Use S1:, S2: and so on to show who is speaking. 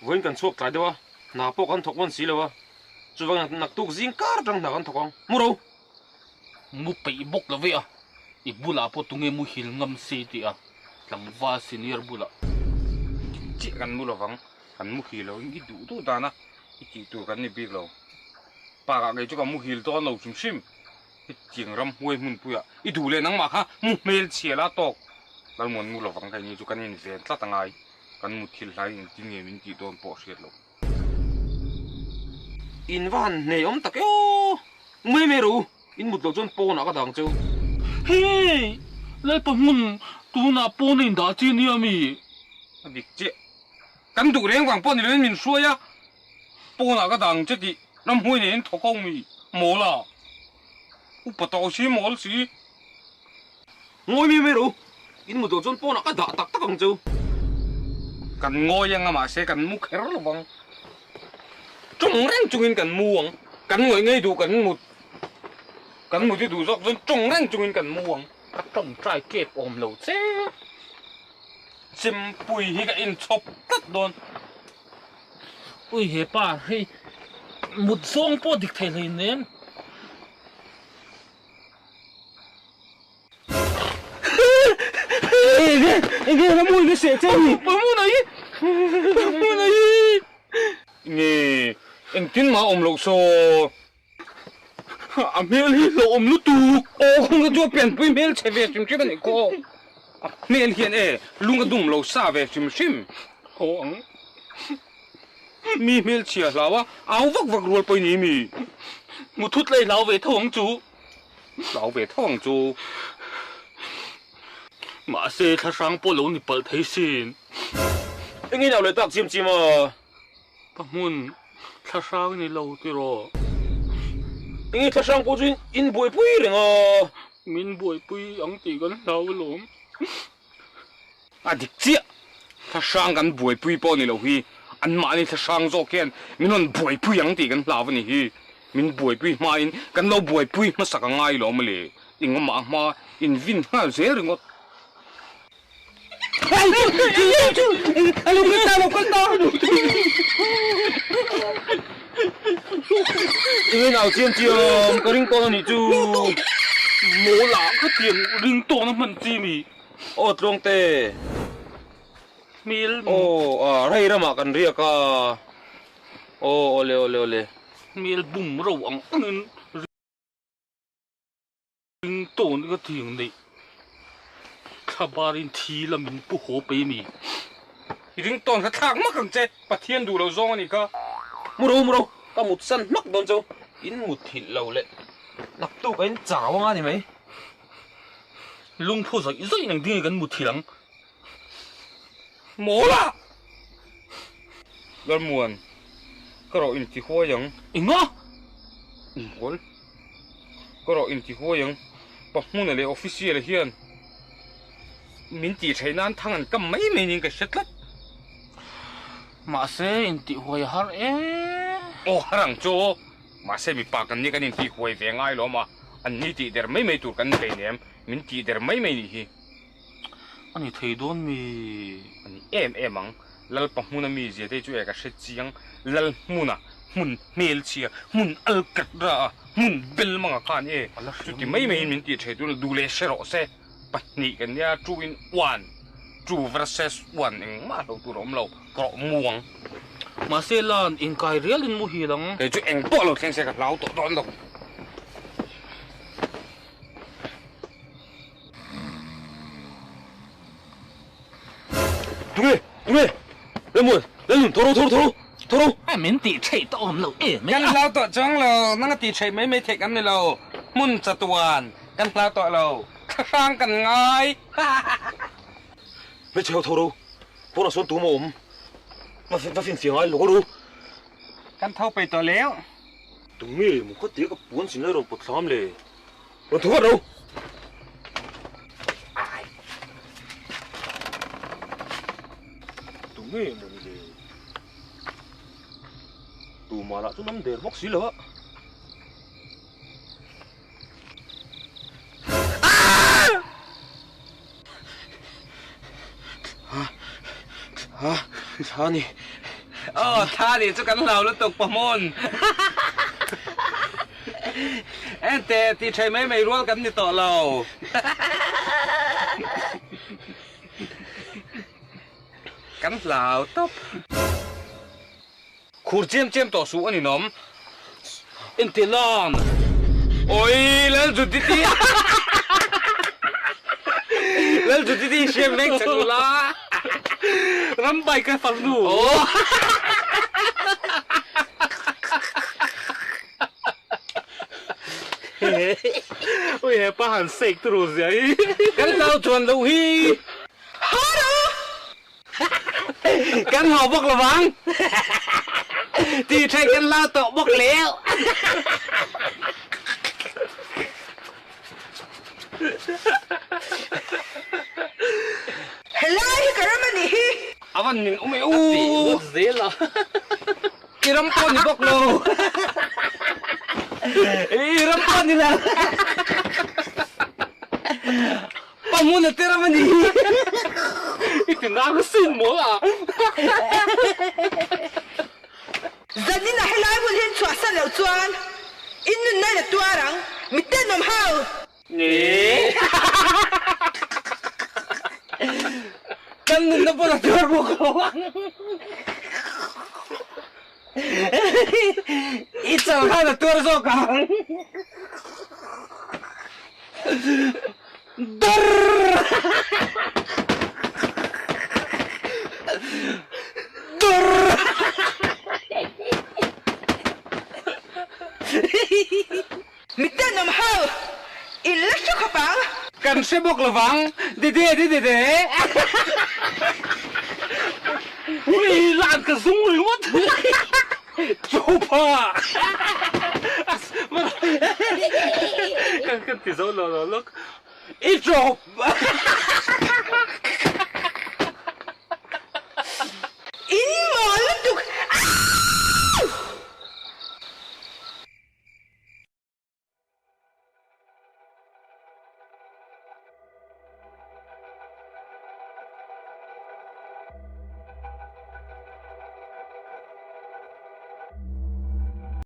S1: Vawiin kan chhuak tlai deuh a, hna pawh kan thawk vawn si lo a, chuvangin naktuk zing kar atang hna kan thawk ang. Mu ro!
S2: Mu peih bawk lo ve a, i bulah pawh tunge muhil ngam si tih a, tlangval senior bulah.
S3: Chiah kan mu lovang, kan muhil lo in i duh duh dan a, i tih tur kan ni bik lo. Park ah kei chu ka muhil dawn lo hrim hrim. Hetiang ramhuai hmunpuiah i duh leh nangmah kha mu hmel chhia la tawk. Lalmuan mu lovang kha ini chu kan inven tlat a ngai. Kan mutthil hlai engtin nge min tih dawn pawh hriat loh.
S1: In va han hnei awm tak e aw! Mai mai rawh u, in mut loh chuan pawnah ka dang cheu.
S2: Hei! Lalpa hmun tunah pawn a indah chi nia mi?
S3: A dik chiah. Kan duh reng vang pawh ni loin min hruai a, pawnah ka dang che tih ramhuai neiin thawk ho mi mawl a, upa tawh si mawl si.
S1: Ngawi mai mai rawh u, in mut loh chuan pawnah ka dah tak tak ang cheu.
S3: Kan ngawi anga mahse kan mu kher lo vang. Tawng reng chungin kan mu ang. Kan ngawih ngei duh kan mut. Kan mut hi duh zawk chuan tawng reng chungin kan mu ang.
S2: Ka tawngtai kep awm lo che.
S3: Chempui hi ka inchhawp tlat dawn.
S2: Ui he pa hei mut zawng pawh dik thei hleinem.
S1: Enge enge mawi na seh che ni.
S2: Pamuna hi Pamuna hi.
S3: Nge engtin mah awm loh saw.
S2: A hmel hi hlauhawm lutuk.
S3: Aw kawng ka chu a pianpui hmel chhe ve hrim hrim a nih khaw. A hmel hian e lung a dum lo sa ve hrim hrim.
S2: Haw ang.
S3: Mi hmel chhia hlau a, au vak vak rual pawh i ni mi.
S2: Mu thut lai hlau ve tho ang chu.
S3: Hlau ve tho ang chu.
S2: Mahse thlahrang pawh lo ni palh thei sin.
S1: Engin au leh tak chim chim a.
S2: Ka hmun thlahrang ni lo tiraw?
S1: Enge thlahrang pawh chu in buaipui reng a.
S2: Min buaipui ang tih kan hlau alawm.
S3: A dik chiah. Thlahrang kan buaipui pawh ni lo hi anmahni thlahrang zawk hian min rawn buaipui ang tih kan hlau a ni hi. Min buaipui hmain kan lo buaipui hmasak a ngai lo maw le. Engmah hma invin nghal zel ringawt.
S1: Enge nau chiam chiam ka ring tawn a nih chu.
S2: Mawl ah ka tiang ring tawn a hman chi mi.
S1: Aw tluangte.
S2: Hmel.
S1: Aw a rei ramah kan riak a. Aw awle awle awle.
S2: Hmel bum ro ang angin. Ring tawn ka thing neih thla barin thi la min pu haw pe mi.
S3: I ring tawn kha thlak hmak ang che, Pathian duh lo zawng a nih kha.
S1: Mu ro mu ro, ka mut san hmak dawn chu. In mut thilh lo leh naktuk a in chau anga ni mai.
S2: Lungphu zawih zawih nang ding in kan mut thilh ang.
S3: Mawl a! Lalmuan, ka rawh inti huai ang.
S2: Enga?
S3: Mawl. Ka rawh inti huai ang. Pahmuna leh official hian min tih theih nan thang an kam mai mai niin ka hre tlat.
S2: Mahse intih huai a har e.
S3: Aw har ang chu. Mahse mipa kan ni kan intih huai ve ngai lo a, an ni tih der mai mai tur kan ni hleinem, min tih der mai mai nih hi.
S2: A ni thei dawn mi?
S3: A ni em em ang. Lalpa hmuna mi zia te chu e ka hre chiang. Lal hmuna hmun hmelchhia, hmun al kat ra a, hmun bel manga khan e. Chuti mai maiin min tih thei tuna duh leh hre rawh se. Pahnih kan nia, two in one, two versus one engmah hlo tur a awm lo, ka rawh mu ang.
S2: Mahse lan inkai rialin muhil ang.
S3: Kei chu engpawh lo thleng se ka hlau tawh dawn lo.
S1: Tunge? Tunge? Lemmuan, Lalnun, tho ro, tho ro, tho ro, tho ro!
S2: A min tih theih tawh awm lo em e
S3: a. Kan hlau tawh chuang lo, nanga tih theih mai mai theih kan ni lo. Hmun chatuan kan hlau tawh lo, thlahrang kan ngai.
S1: Hmeichhe ho tho ro, pawnah sawn tum a awm. Va va finfiah ngai lawk ru.
S3: Kan tho peih tawh leu.
S1: Tunge maw ka tia ka puan sin lai rawn pawt thlam le. Rawn tho vat ro. Tunge maw ni le. Tumah lah chu nam der bawk si lo a. Thla, thla, thla ni.
S3: Aw, thla nih chu kan hlau lutuk pahmun. Enteh, tih thei mai mai rual kan ni tawh lo. Kan hlau tawp. Khur chiam chiam tawh suh a ninawm.
S2: Enteh lan.
S3: Awii Lalzuditi Lalzuditi hriam mek chak ula.
S2: Rambai ka farnu. Ui hepa han sek turu zia hi.
S3: Kan hlau chuan loh hi.
S4: Haro!
S3: Kan haw bawk lo vang. Tih theih kan la tawh bawk leu.
S4: Helai hi ka ram a nih hi.
S3: A van min um e u.
S2: A tih ngawt zel a.
S3: I ram pawh ni bawk lo. I ram pawh ni lo. Pa hmun a ti ram a ni.
S2: I ti nang sin mawl a.
S4: Zanin a helai hmun hi an chhuahsan loh chuan in nunna in a tuar ang, mi tenawm ho!
S3: Kan nunna pawn a tuar bawk lo ang. I chal khan a tuar zawk ang. Durr! Durr!
S4: Mi tenawm ho, in la hre khawp ang.
S3: Kan hre bawk lo vang, dede dede.
S2: Ui, lan ka zung ringawt. Chupa! Kan kan ti zo lo lo lawk.
S3: I chawp!
S4: In!